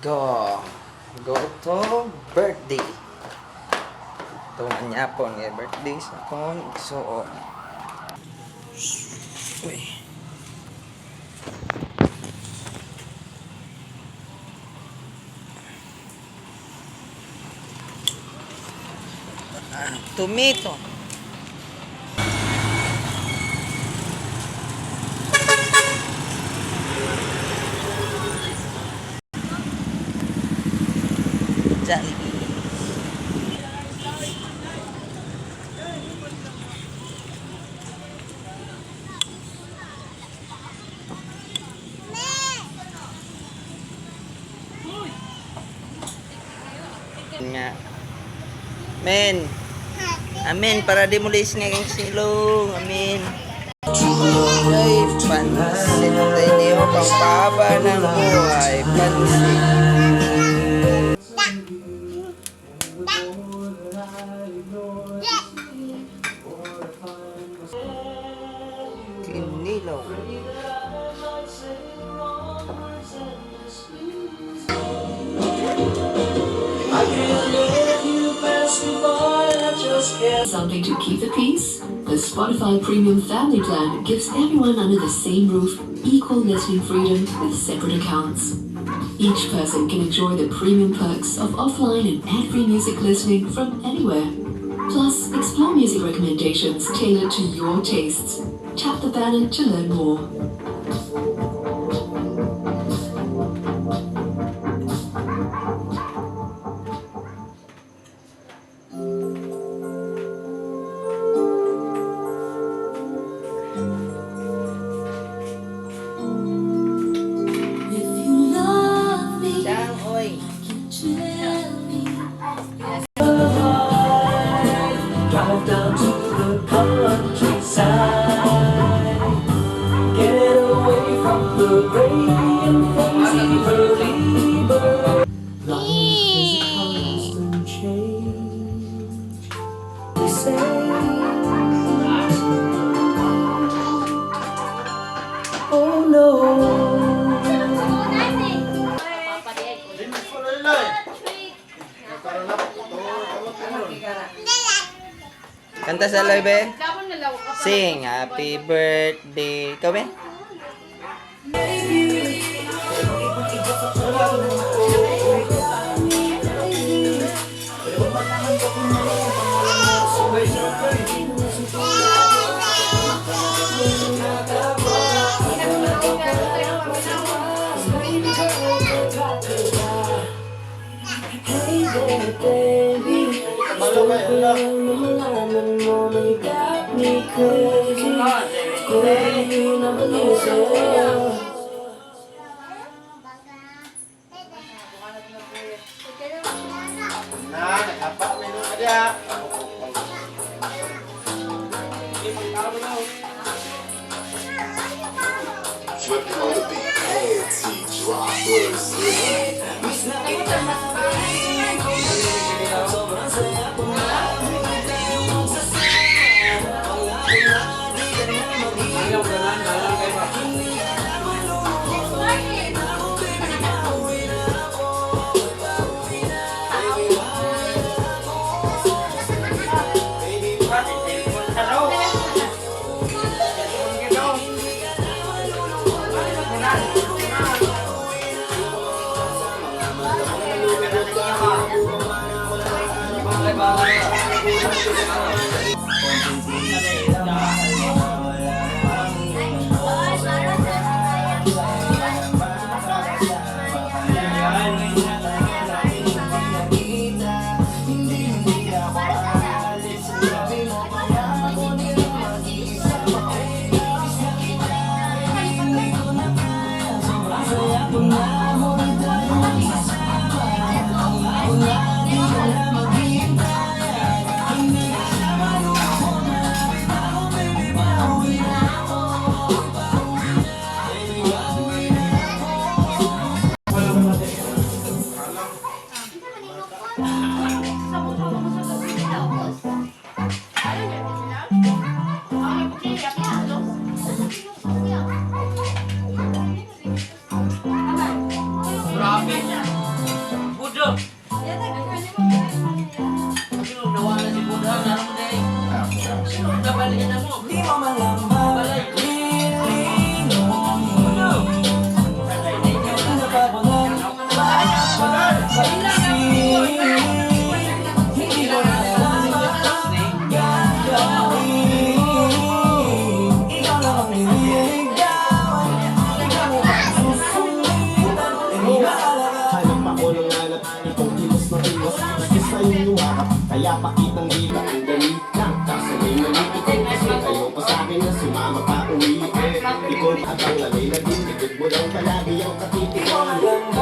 Go. Go to birthday. Ito manyapon nga birthday sa akong igsuon. Uy. Ah, tomato. Jollibee. Nga. Men. Amen para di mo lis nga kang silong. Amen. Ay, pansit ay niyo pangpaba ng buhay. Pansit. Kinilaw. Something to keep the peace? The Spotify Premium Family Plan gives everyone under the same roof equal listening freedom with separate accounts. Each person can enjoy the premium perks of offline and ad-free music listening from anywhere. Plus, explore music recommendations tailored to your tastes. Tap the banner to learn more. If you love me, Chang, oy. you tell me. Drive down to the countryside. Get away from the rain and crazy early bird. Life is a constant change. They say, oh no. Kanta sa live eh. Sing happy birthday. Ikaw be? Hey there, baby. Gusto ko lang na malaman mo na you got me crazy. Ako'y nabaliw sa'yo. Na, nagapa may nung adya. Dripping on the beat, panty droppers. Grabe. Di mo man lang malilingon. Ano pa ba nang mapapansin? Hindi ko na alam ang gagawin. Ikaw lang ang nililigawan. Ikaw lang ang susulitan. Hindi mahalaga. Hanap ako ng hanap, ikaw iwas na iwas. Gusto sa'yo yumakap, kaya pakitang dila. Ang dali lang, kaso may mali. Ikaw kasi ayaw pa sa'kin na sumama pa uwi eh. Ikaw at ang lalay na din, likod mo lang palagi ang Di mo man katitigan.